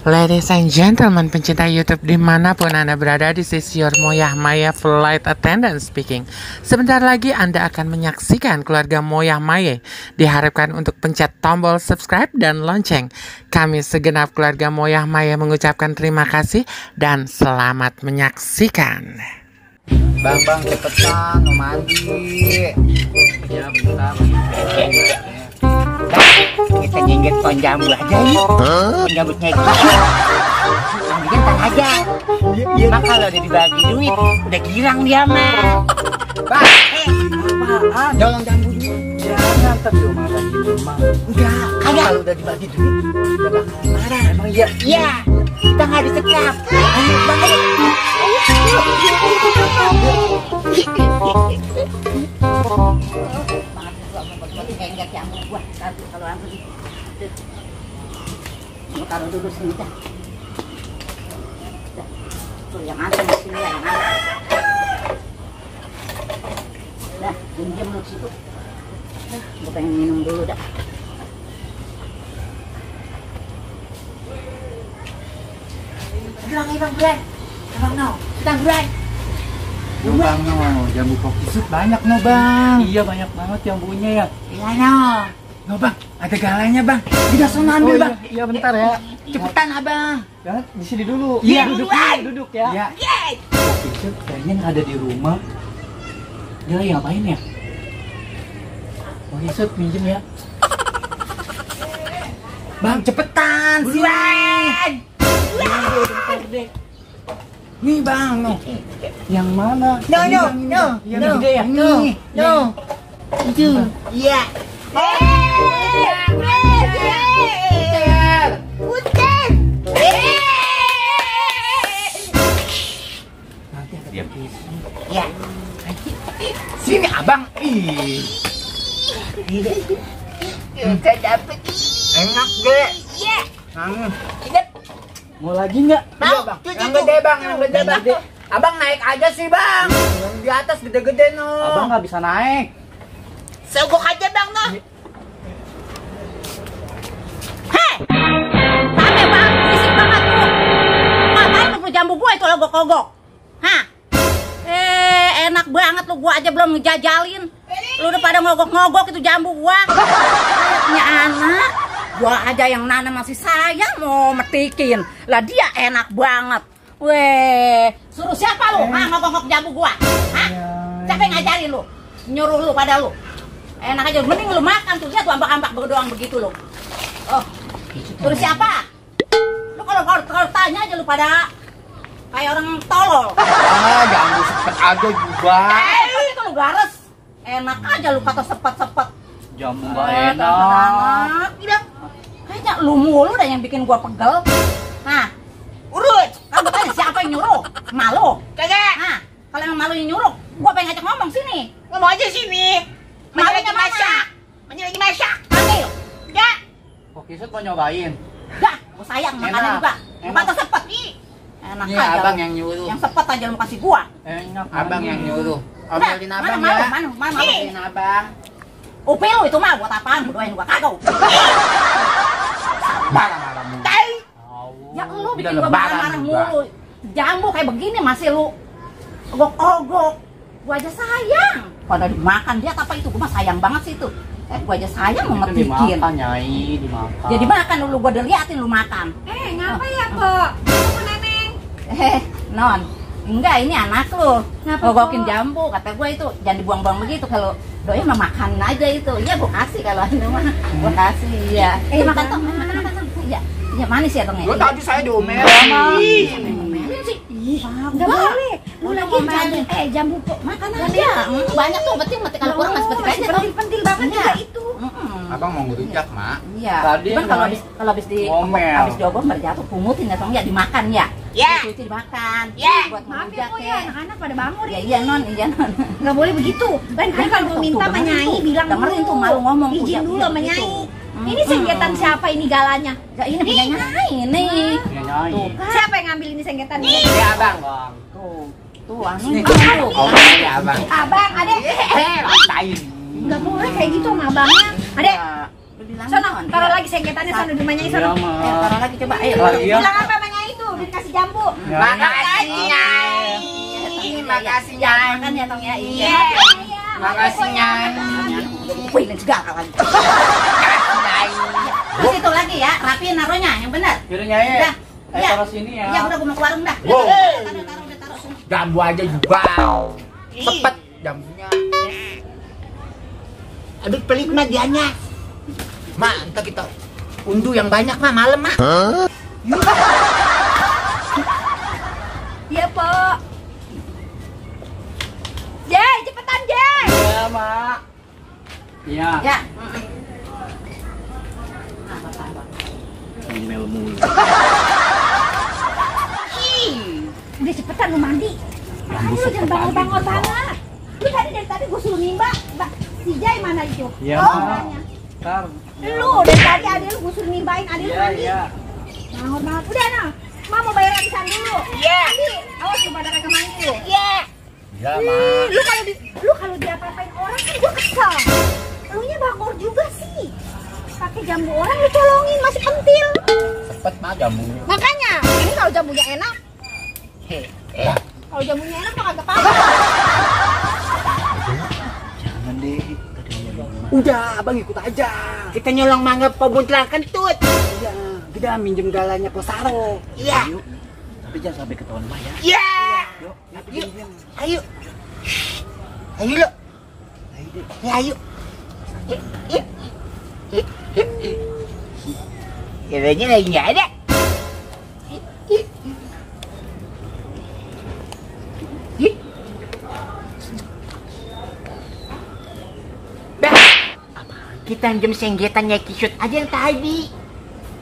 Ladies and gentlemen, pencinta YouTube dimanapun Anda berada, this is your Moyah Maya Flight Attendant speaking. Sebentar lagi Anda akan menyaksikan keluarga Moyah Maya. Diharapkan untuk pencet tombol subscribe dan lonceng. Kami segenap keluarga Moyah Maya mengucapkan terima kasih dan selamat menyaksikan. Bang, cepetan, mau mandi. Ya, bentar. Kita jengget pohon jambu aja yuk. Pohon jambunya gitu. Ambilnya ntar aja. Mak kalau udah dibagi duit, udah girang dia mah. Bang, apaan? Tolong jambu dulu. Jangan, ntar di rumah lagi di rumah. Enggak, kalau udah dibagi duit, udah bakalan marah. Emang iya? Iya, kita nggak disekap. Ayo, bang, ayo. Kalau aku taruh dulu sini dah. Tuh yang anteng di sini ya, yang anteng. Dah, diam lu situ. Gue pengen minum dulu dah. Bilang bang Bray, abang no, kita Bray. Bang no, jambu kopi sud banyak no bang. Iya banyak banget jambunya ya. Iya no. No bang, ada galanya bang. Kita sana ambil bang. Iya bentar ya. Cepetan abang. Ya, di sini dulu. Iya, duduk ya. Iya. Kopi sud kayaknya nggak ada di rumah. Dia lagi ngapain ya? Kopi sud pinjem ya. Bang cepetan sini. Bentar deh. Nih bang, no. Yang mana? Yang gede ya? No. Itu. Iya. Nanti ada dia pisah. Iya. Sini abang. Ih. Kita dapet. Enak deh. Iya. Ingat. Mau lagi nggak? Iya bang. Yang gede bang, yang gede bang. Abang naik aja sih bang. Yang di atas gede-gede no. Abang nggak bisa naik. Sogok aja bang no. Hei, capek bang, fisik banget lu. Ngapain lu jambu gua itu logok-logok? Hah? Enak banget lu, gua aja belum ngejajalin. Lu udah pada ngogok-ngogok itu jambu gua. Kayaknya anak. Gua aja yang nanam masih sayang mau metikin. Lah dia enak banget. Weh, suruh siapa lu? Ngogok-ngogok jambu gua? Hah? Siapa yang ngajarin lu? Nyuruh lu pada lu? Enak aja, mending lu makan tuh, lihat tuh ambak-ambak berdoang begitu lu. Oh, suruh siapa? Lu kalau tanya aja lu pada kayak orang tolol. Jambu sepet aja juga. Itu lu gares. Enak aja lu kata sepet-sepet. Jambu nggak enak. Tidak. Kayaknya lu mulu dah yang bikin gua pegel. Nah, urut. Kamu tanya siapa yang nyuruh? Malu? Kagak. Nah, kalau emang malu yang nyuruh, gua pengen ngajak ngomong sini. Ngomong aja sini. Malunya masak. Lagi masak. Panggil. Ya. Kopi sud mau nyobain. Dah, gua sayang makannya juga. Kata sepet. Enak Ini aja. abang lu. yang nyuruh. Yang sepet aja lu kasih gua. Enak. Abang yang yang nyuruh. Omelin abang ya. Mana? Omelin abang. Upi lu itu mah buat apaan? Doain gua kagak. Marah-marah mulu. Ya lu bikin gua marah-marah mulu. Jambu kayak begini masih lu ogok-ogok. Gua aja sayang. Pada dimakan dia apa itu? Gua mah sayang banget sih itu. Gua aja sayang mau metikin. Dimakan Nyai, dimakan. Jadi makan lu gua udah liatin lu makan. Ngapa ya kok? Kamu neneng? Non. Enggak, ini anak lu. Ngapa, Ngogokin Kok? jambu, kata gua itu jangan dibuang-buang begitu. Kalau doi mah makanin aja itu. Iya gua kasih kalau ini mah. Gua kasih, iya. Makan tuh, makan. Iya. Iya manis ya tongnya. Lu tadi saya diomelin. Ngomelin sih. Nggak boleh. Lu lagi ngomelin. jambu kok. Makan aja. Banyak tuh, beting kalau kurang masih betik aja tuh. Pentil banget Iya. juga itu. Abang mau ngerujak, Mak. Iya. Tadi Cuman kalau habis ngomel. habis diobong berjatuh pungutin ya tong ya dimakan ya. Ya. Itu dimakan. Ya. Buat Maaf ya ngerujak kok ya. ya, anak-anak pada bangun Ya ini. iya non. Nggak boleh begitu. Dan Kan kalau tuh, minta tuh, sama dengerin Nyai tuh. bilang Dengerin dulu. tuh, malu ngomong tuh, Izin ya, dulu iya, sama gitu. Nyai. Ini sengketan siapa ini galanya? Ya ini punya Nyai ini. Punya Nyai. Tuh kan. Siapa yang ngambil ini sengketan ini? Ya, Abang. Tuh anu. Oh, ya, Abang. Abang, adek. Rasain. Nggak boleh kayak gitu sama abangnya. Adek. Sono, taruh lagi sengketannya sono di Manyai sono. Taruh lagi coba. Ayo. Bilang apa Manyai itu? Dikasih jambu. Makasih Nyai. Makasih Nyai. Makan ya Tong ya. Iya. Makasih Nyai. Wih, ini segala lagi. Makasih Nyai. Terus itu lagi ya, rapiin naruhnya yang benar. Yaudah Nyai. Udah. Iya. Taruh sini ya. Ya udah gua mau ke warung dah. Taruh sini. Jambu aja juga. Cepet jambunya. Aduh pelit mah dianya. Mak, entar kita unduh yang banyak mah malam mah. Iya, Pak. Jay, cepetan Jay. Iya, Mak. Iya. Ya. Ngomel mulu. Udah cepetan lu mandi. Ayo lu jangan bangor-bangor banget. Lu dari tadi gue suruh nimba, si Jay mana itu? Iya, Oh, Mak. orangnya. Ntar. Lu dari tadi adil lu gue suruh nimbain adil lu Iya, mandi. iya. Bangor banget. Udah nah, Ma mau bayar arisan dulu. Iya. Mandi. Awas lu pada kagak mandi lu. Iya. Ya, Mak. Lu kalau diapa-apain orang kan gue kesel. Lu nya bangor juga sih. Pakai jambu orang lu colongin masih pentil. Cepet mah jambunya. Makanya, ini kalau jambunya enak. Kalau jamunya enak mah kagak apa-apa. Jangan deh. Udah, abang ikut aja. Kita nyolong mangga pebuntelan kentut. Iya, kita minjem galanya Posaro. Iya. Ayo. Tapi jangan sampai ketahuan Mak ya. Iya. Yuk, Yuk. Ayo. Ayo lo. Ayo deh. Ya, ayo. Kayaknya lagi nggak ada. Dah. Kita jam senggetannya Kisut aja yang tadi.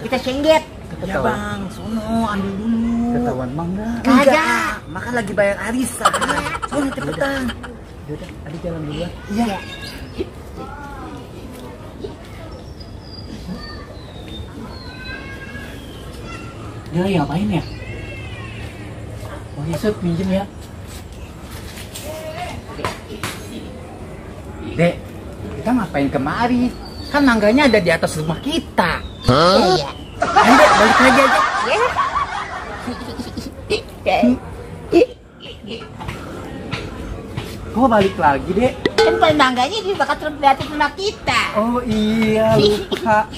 Kita sengget. Ya Bang, sono ambil dulu. Ketahuan Bang enggak? Kagak. Makan lagi bayar arisan. Sono cepetan. Yaudah, Adi jalan duluan. Iya. Dia lagi ngapain ya? Oh Yusuf, minjem ya. Dek, kita ngapain kemari? Kan mangganya ada di atas rumah kita. Iya. Ayo Dek, balik lagi aja. Kok balik lagi, Dek? Kan paling mangganya di dekat rumah kita. Oh iya, lupa.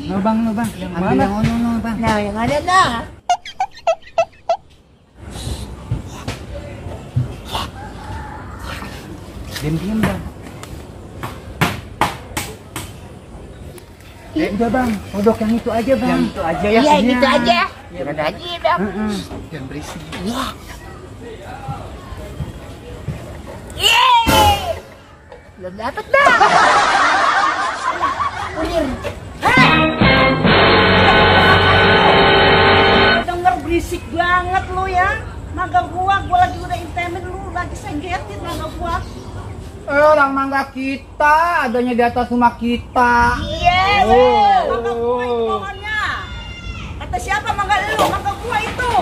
No Bang, yang Ambil mana? yang ono, Bang. Nah, yang ada dah. Diam-diam Bang. Udah Bang, kodok yang itu aja Bang. Yang itu aja ya. Iya, gitu aja. Iya, Ada aja dah. Jangan berisik. Iya. Yeay. Belum dapat dah. Ulir. Denger berisik banget lu ya. Mangga gua lagi udah intemin lu lagi senggetin mangga gua. Orang mangga kita, adanya di atas rumah kita. Iya, mangga gua itu pohonnya. Kata siapa mangga lu? Mangga gua itu.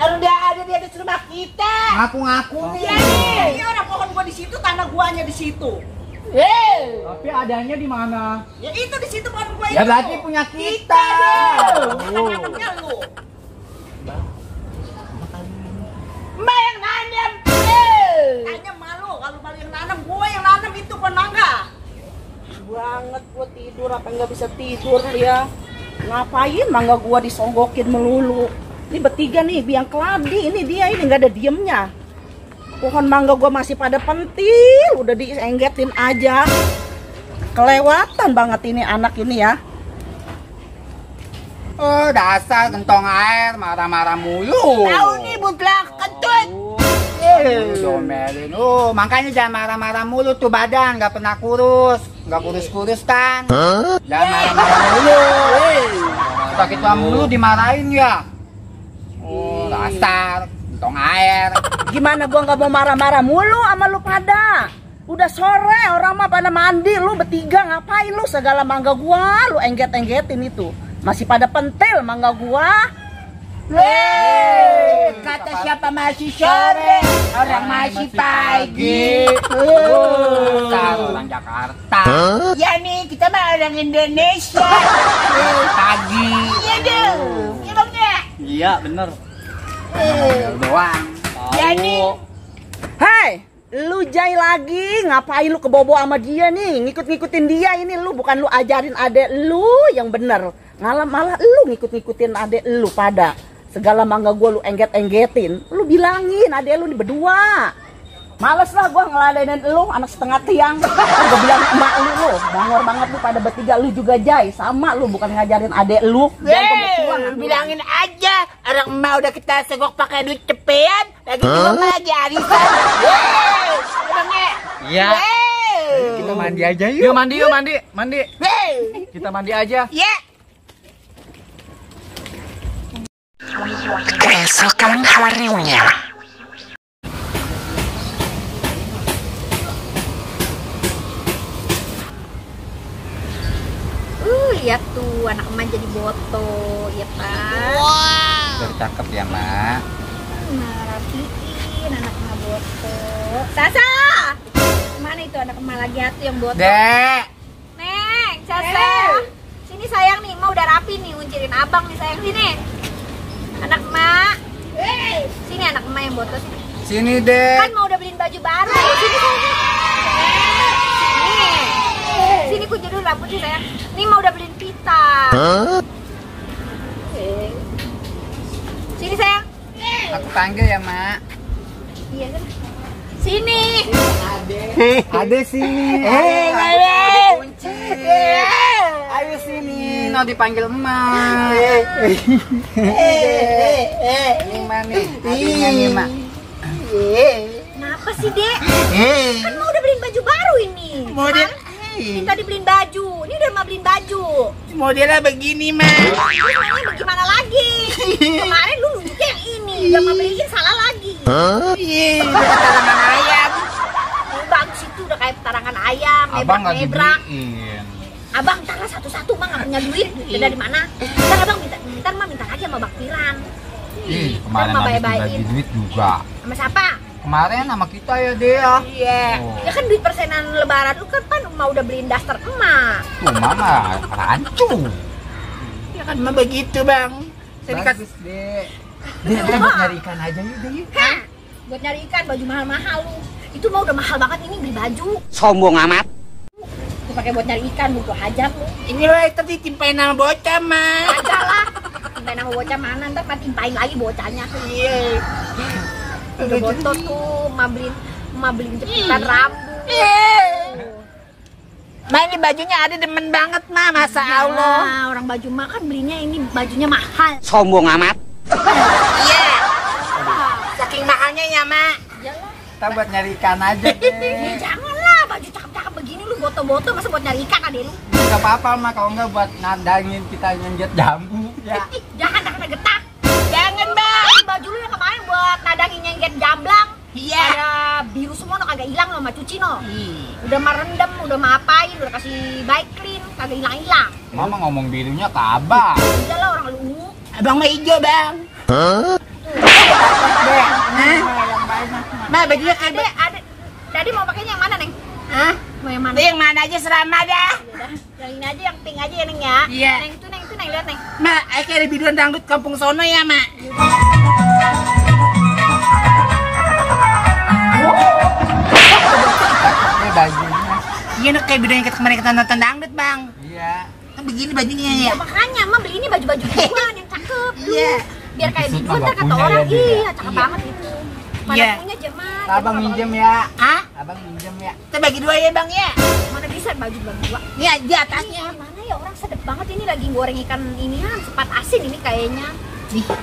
Udah ada di atas rumah kita. Ngaku-ngaku nih. Iya nih, ini orang pohon gua di situ, tanah guanya di situ. Tapi adanya di mana? Ya itu di situ pohon gua itu. Ya berarti punya kita. Tanahnya lu. Mbak yang nanam. Tanya malu, kalau malu yang nanam, gua yang nanam itu pohon mangga. Banget gua tidur apa nggak bisa tidur ya. Ngapain mangga gua disonggokin melulu. Ini bertiga nih, biang keladi, ini dia ini nggak ada diemnya. Pohon mangga gua masih pada pentil, udah dienggetin aja. Kelewatan banget ini anak ini ya. Oh dasar gentong air, marah-marah mulu. Tahu nih buntlak kentut. Domelin. Makanya jangan marah-marah mulu tuh badan, nggak pernah kurus, nggak kurus-kurus kan? Jangan marah-marah mulu. Kita kita mulu dimarahin ya. Oh dasar gentong air. Gimana gua nggak mau marah-marah mulu sama lu pada. Udah sore orang mah pada mandi, lu bertiga ngapain lu segala mangga gua lu engget-enggetin itu. Masih pada pentil mangga gua. Kata siapa masih sore, orang masih pagi. Orang Jakarta. Ya nih, kita mah orang Indonesia. Pagi. Iya dong. Iya bang ya. Iya, bener. Doang. Ya nih. Hai, lu Jai lagi, ngapain lu kebobo sama dia nih? Ngikut-ngikutin dia ini, lu bukan lu ajarin adek lu yang bener. Malah lu ngikut-ngikutin adek lu pada. Segala mangga gua lu engget-enggetin. Lu bilangin adek lu nih berdua. Males lah gua ngeladenin lu anak setengah tiang. Gua bilang emak lu bangor banget lu pada bertiga. Lu juga Jai, sama lu bukan ngajarin adek lu. Bilangin aja, orang emak udah kita segok pakai duit cepean, lagi juga lagi arisan. Iya. Kita mandi aja yuk. Yuk mandi, mandi. Kita mandi aja. Ya. Keesokan harinya. Lihat tuh anak emak jadi boto, ya Pak. Udah cakep ya, Mak. Marapiin anak emak boto. Sasa, mana itu anak emak lagi atuh yang boto? Dek. Neng, Sasa. Sini sayang nih, emak udah rapi nih, nguncirin abang nih sayang sini. Anak emak. Sini anak emak yang boto sini. Sini, Dek. Kan mau udah beliin baju baru. Sini sayang. Sini kunci dulu rambutnya sayang. Nih mau udah beliin pita. Sini sayang. Aku panggil ya, Mak. Iya kan? Sini. Ade sini. Kunci. Ayo sini, mau dipanggil emak. Ini mana nih? Adiknya nih, Mak. Kenapa sih, Dek? Kan mau udah beliin baju baru ini. Model Minta dibeliin baju. Ini udah mau beliin baju. modelnya begini, Mak. Terus nanya bagaimana lagi? Kemarin lu nunjuknya yang ini. Udah mau beliin salah lagi. Iya, petarangan ayam. Bagus itu udah kayak petarangan ayam. Abang nggak Nebrak. dibeliin. Abang ntar satu-satu mah nggak punya duit. Udah dari mana? Ntar abang minta lagi sama Bang Piran. Kemarin Mah habis baik-baikin. bagi duit juga. Sama siapa? Kemarin sama kita ya, Dea. Iya. Oh. Ya kan duit persenan lebaran lu kan mau udah beliin daster emak. Tuh, Mama, rancu. Ya kan mah begitu, Bang. Saya dikasih Bagus, Dek. Dek, buat nyari ikan aja yuk, Dek. Hah? Buat nyari ikan baju mahal-mahal lu. Itu mah udah mahal banget ini beli baju. Sombong amat. Lu pakai buat nyari ikan lu hajat lu. ini loh itu ditimpain sama bocah, Mak. Aja lah. Sampai nama bocah mana ntar mah timpain lagi bocahnya. Iya. Udah bontot tuh ma beliin jepitan rambut. Ma ini bajunya ada demen banget, Ma. Masa Allah. Nah, orang baju mah kan belinya ini bajunya mahal. Sombong amat. Iya. Saking mahalnya ya, Ma. Iyalah. Kita buat nyari ikan aja, Ya Dek. janganlah baju cakep-cakep begini lu boto-boto masa buat nyari ikan adek lu. Gak apa-apa, Mak. Kalau enggak buat nadangin kita nyenjet jambu. Ya. Jangan getak. Jangan, Bang. Baju lu yang kemarin buat nadangin nyengget jamblang. Iya. Ada biru semua no kagak hilang no sama cuci no. Udah merendam, udah mapain, udah kasih baik clean, kagak hilang-hilang. Mama ngomong birunya ke Abang. Iyalah orang lu ungu. Abang mah hijau, Bang. Ma, bajunya Adek, tadi mau pakainya yang mana, Neng? Hah? Mau yang mana? Yang mana aja serama dah. Udah, yang ini aja, yang pink aja ya, Neng ya. Iya. Neng, lihat, Neng. Ma, kayak ada biduan dangdut kampung sono ya, Ma. Ini bajunya. Iya, no, kayak biduan yang kemarin kita nonton dangdut, Bang. Iya. Kan begini bajunya ya. Ya, makanya, Mah beli ini baju-baju gituan yang cakep. Iya. Biar kayak Itu biduan ntar kagak kata punya orang, ya, dia. iya, cakep banget itu. Mana Iya. punya Jamal. Abang minjem ya. Hah? Abang minjem ya. Kita bagi dua ya, Bang ya. Mana bisa baju dua. Nih di atasnya. Mana ya orang sedep banget ini lagi goreng ikan inian sepat asin ini kayaknya.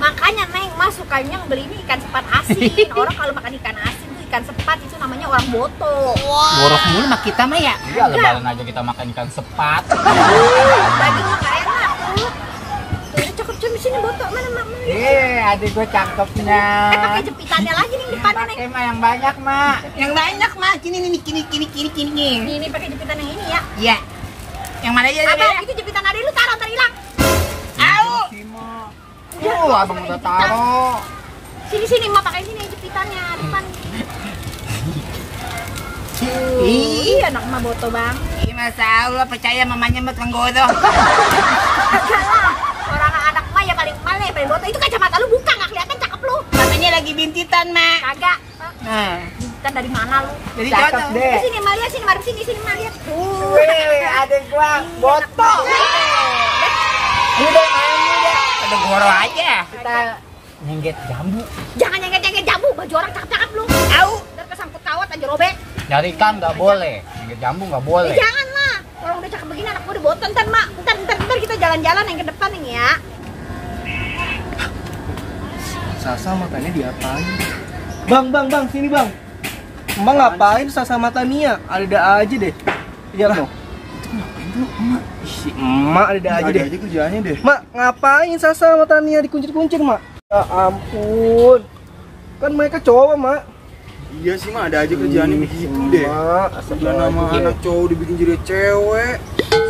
Makanya Neng Mas sukanya beli ini ikan sepat asin. Orang kalau makan ikan asin tuh ikan sepat itu namanya orang boto. Boros mulu sama kita mah ya. Iya, lebaran aja kita makan ikan sepat. Daging mah gak enak tuh. Tuh ini cakep cuy di sini boto mana mak? Adik gue cakepnya. Pakai jepitannya lagi nih depannya Neng. Pakai mah yang banyak, Mak. Yang banyak mah kini nih. Ini pakai jepitan yang ini ya. Iya. Yang mana aja Abang ya? itu jepitan adek lu taruh ntar hilang. Au. Abang udah taruh. Sini mak pakai sini jepitannya depan. Ih, Anak mah boto bang. ih, masa Allah percaya mamanya mah tukang godok. Kagak lah. Orang anak mah ya paling male paling boto. Itu kacamata lu buka nggak kelihatan cakep lu. Mamanya lagi bintitan, Mak. Kagak. Nah, Bintan dari mana lu? jadi Cakep cocok. deh. Sini mah lihat sini mari sini mah lihat. Wih, adek gua botok. Ini deh, main ini deh. Ada goro aja. Kita nyengget jambu. Jangan nyengket jambu, baju orang cakep-cakep lu. Au. Ntar kesangkut kawat aja robek. Nyari ikan nggak boleh, nyengget jambu nggak boleh. Jangan lah. Kalau udah cakep begini anak gua udah boten ntar mak. Ntar kita jalan-jalan yang ke depan nih ya. Sasa matanya diapain? Bang, sini bang. Emang ngapain Sasa mata Nia? Ada aja deh. Lihat dong. Ngapain tuh emak? Si emak ada aja deh. Ada aja kerjaannya deh. Mak, ngapain Sasa mata Nia dikuncir-kuncir, Mak? Ya ampun. Kan mereka cowok, Mak. Iya sih mah ada aja kerjaannya begitu deh. Mak, Udah nama anak cowok dibikin jadi cewek.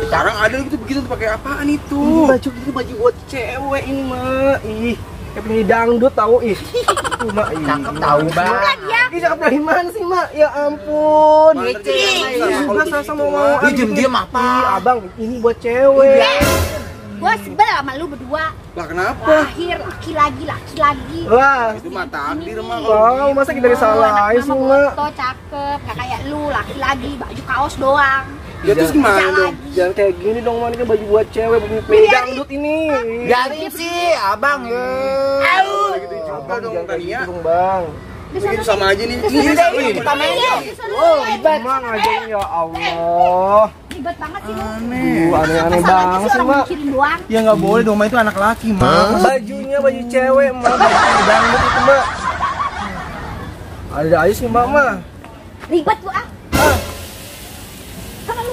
Sekarang ada gitu begitu pakai apaan itu? Baju itu baju buat cewek ini, Mak. Ih, kayak penyanyi dangdut tahu ih. Mak, ih. Cakep tahu, Bang. Ih, cakep dari mana sih, Mak? Ya ampun. Ih, Juga Sasa mau. Ih, diem-diem apa? Ih, Abang, ini buat cewek. Gua sebel sama lu berdua. Lah kenapa? Lahir laki lagi. Wah, Itu mah takdir mah. wow, masa kita disalahin sih, Mama Mak? foto cakep, gak kayak lu laki baju kaos doang. Ya terus gimana dong? Jangan kayak gini dong, Mak. Ini kan baju buat cewek, penyanyi dangdut ini. Biarin sih, abang ya. Gitu juga Abang, dong jangan kayak Tania. gitu dong, Bang. Begitu sama aja nih. Kita main yuk. Oh, ribet. Emang aja, ya Allah. Ribet banget sih lu. Aneh. Aneh-aneh Masalahnya banget sih sih, orang Mak. mikirin doang. Ya nggak boleh dong, Mak, itu anak laki, Mak. Bajunya baju cewek, Mak. Baju dangdut itu, Mak. Ada aja sih, Mak, mah. Ribet lu ah. Sana lu.